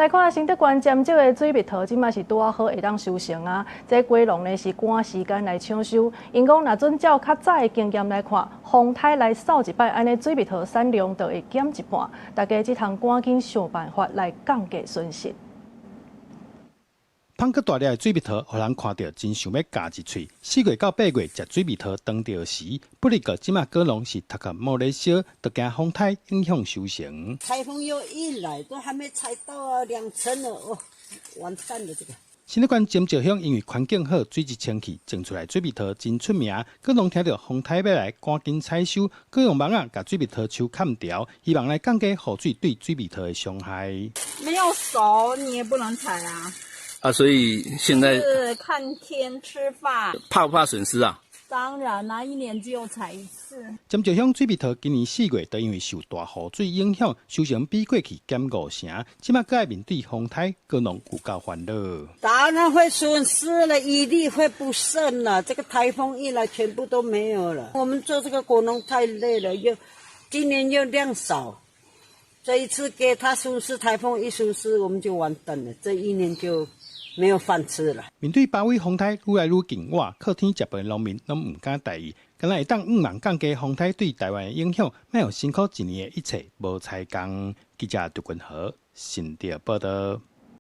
來看承德縣尖石的水蜜桃，這馬是拄仔好會當收成啊！這果農呢是趕時間來搶收，𪜶講若準照較早的經驗來看，風颱來掃一擺，按呢水蜜桃產量就會減一半。大家這通趕緊想辦法來降低損失。芳閣大粒的水蜜桃，予人看著真想欲咬一喙。4月到8月食水蜜桃當著時，不過這馬果農是頭殼冒咧燒，就驚風颱影響收成。颱風又一來，都還沒採到啊，兩成了哦，完蛋了這個。承德縣尖石鄉因為環境好，水質清氣，種出來水蜜桃真出名。果農聽著風颱欲來，趕緊採收，閣用網仔共水蜜桃樹崁牢，希望來降低雨水對水蜜桃的傷害。沒有熟，你也不能採啊。啊，所以現在是看天吃飯。怕不怕損失啊？當然啦，一年只有採一次。尖石鄉水蜜桃今年4月就因為受大雨水影響，收成比過去減五成。這馬閣愛面對風颱，果農有夠煩惱。當然會損失了，一粒會不剩了。這個颱風一來，全部都沒有了。我們做這個果農太累了，又今年又量少，這一次給他損失，颱風一損失，我們就完蛋了。這一年就沒有飯吃了。面對八尾風颱愈來愈緊倚，靠天食飯的農民攏毋敢大意，敢若會當向望降低風颱對台灣的影響，莫予辛苦一年的一切無彩工。記者杜君豪，承德報導。